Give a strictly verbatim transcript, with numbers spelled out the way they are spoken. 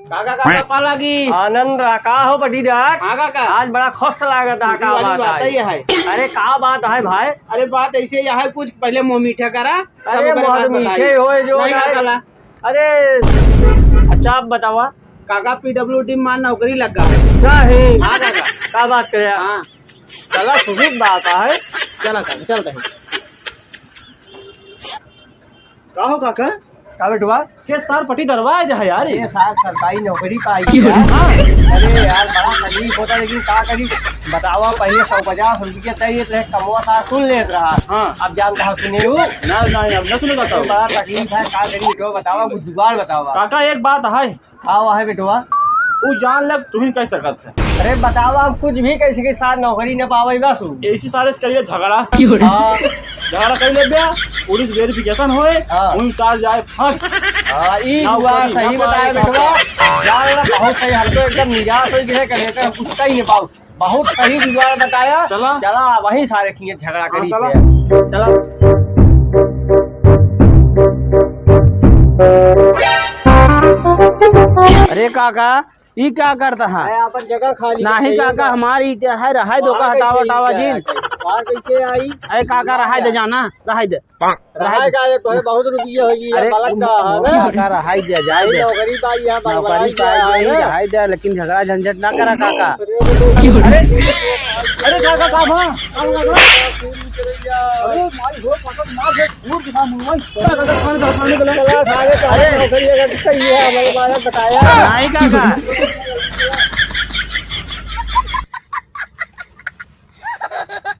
काका, काका, पा लागी। आनंद रहा, का हो बड़ी डाक? हाँ, काका। आज बड़ा खुश लागत है, खुशी का वाली बात बात है? ही है। अरे, का बात है भाई? अरे, बात ऐसे ही है, कुछ पहले मुँह मीठा करा, तब अरे, ओकरे बहुत बाद मीठे बताई। होए जो नहीं, है। काका ला। अरे, अच्छा, आप बतावा। काका, पीडब्ल्यूडी में नौकरी लग गया है। नहीं। हाँ, काका। का बात करे? हाँ। चला, सुखी बात है। चला, काका, चलते हैं। का हो काका? का बेटवा? के सार पट्टीदरवा है जहाँ यार? अरे सार, सरकारी नौकरी पाई है। हाँ। अरे यार, बड़ा तकलीफ होता, लेकिन का करी? बतावा, पहले सौ पचास रुपया चाहिए तो एक कमवा सार सुन लेत रहा। हाँ। अब जान कहाँ सुने हो? ना, ना, अब ना सुने काका। बड़ा तकलीफ है, का करी बेटवा? बतावा, कुछ जुगाड़ बतावा। काका, एक बात है। का है बेटवा? उ जान ले, तू ही कह सकत है। अरे बतावा, हम कुछ भी कह सके, सार नौकरी न पावे बस उ। ऐसी सारे से करिए झगड़ा। हाँ। झगड़ा कर ले बे, पुलिस वेरिफिकेशन होए, हाँ। उन सार जाए फंस। हाँ, ई ना हुआ, करी, सही ना बताया पाए, बेटवा। जान ले, बहुत सही, हम तो एकदम निराश हो गए, कहे तो कुछ कही नहीं पाओ। बहुत सही जुगाड़ बताया। चला। चला, वहीं सारे किए झगड़ा हाँ, करी चला। थे। चला। अरे काका, ई का करता है? अरे, अपन जगह खाली नहीं बताइए काका, ना। हमारी है, रहाई दो का, बाहर हटावा, कैसे हटावा आई जी। जाए? बाहर कैसे आई? अरे काका, रहाई दे जाना, रहाई दे। रहाई का एक तो है, बहुत रुपये होगी, ये अरे, बलक का है ना? काका, रहाई दे, जाए अरे, दे। नौकरी पाई है, नौकरी बलबलाई पाई गया है है, ना? रहाई दे, लेकिन झगड़ा झंझट ना करा काका। अरे, अरे, अरे काका, का भा? का भा, का भा? अरे माई हो, पकड़ मार दे, घूर दिखा मुंह में। अरे, अरे, अरे, अरे, अरे, अरे, अरे, अरे, अरे, अरे, अरे, अरे, अरे, अरे, अरे, अरे, अरे, अरे, अरे, नहीं काका।